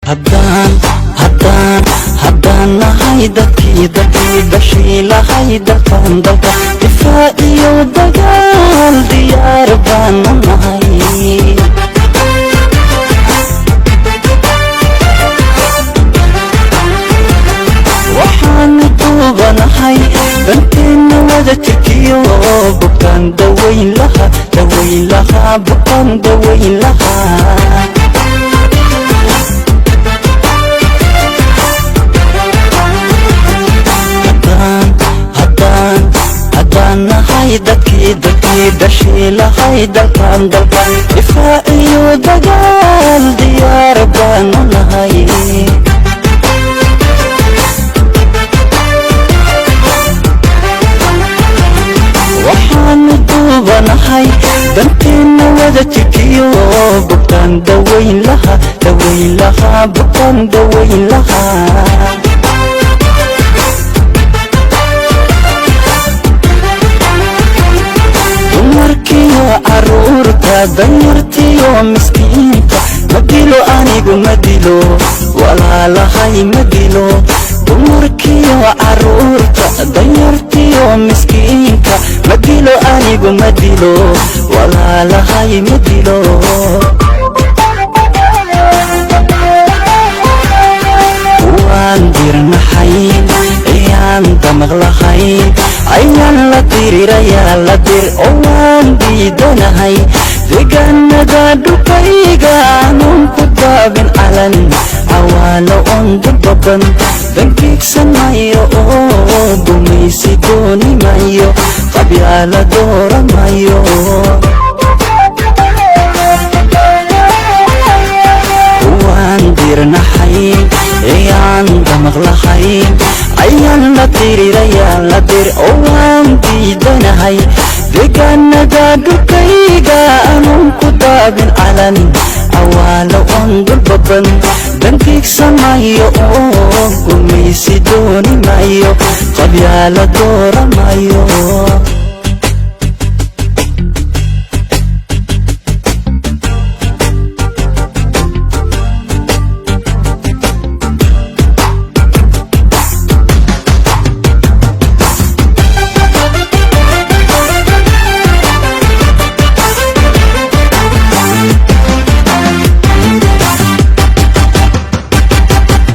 Haddaan haddaan haddaan nahay dadkii dhashii lahay dalkan, dalka difaac iyo dagaal diyaar baanu nahay. Waxaanu duubanahay danteenna wada jirkiyo bukaan dawayn lahaa, dawayn lahaa, bukaan dawayn lahaa. Haddaan haddaan nahay dadkii dhashii lahay dalkan, dalkan difaac iyo dagaal diyaar baanu nahay. Waxaanu duubanahay danteenna wada jirkiyo bukaan dawayn lahaa, dawayn lahaa, bukaan dawayn lahaa. Dumarkiyo caruurta, danyartiyo miskiinta ma dilo, anigu ma dilo, walaalahay ma dilo. Dumarkiyo caruurta, danyartiyo miskiinka ma dilo, anigu ma dilo, walaalahay ma dilo. Waan dirnaxayn ayaan damaqlahayn ayaan la dirirayaa la dir oo waan diidanahay deegaanada dhulkayga aanun ku daabin calan cawaalo on dulbaban dankiigsanayo oo gumaysi dooni mayo, qabyaala dooramayo. Waan dirnaxayn ayaan damaqlahayn ayaan la dirirayaa la dir oo waan diidanahay deegaanada dhulkayga aanun ku daabin calan cawaalo on dulbaban dankiigsamayo oo gumaysi dooni mayo, qabyaala dooramayo.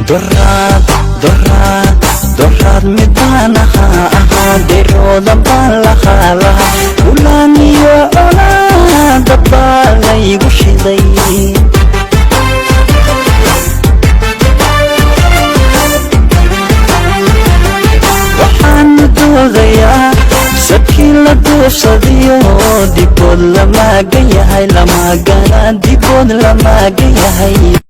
Doraad doraad doraad midbaan ahaa derooda baan lahaa lahaa ulaaniyo colaada baa laygu shiday. Waxaanu doodayaa sabkii la duufsadiyo dibood lamaagan yahay, lamaagana dibood lamaagan yahay.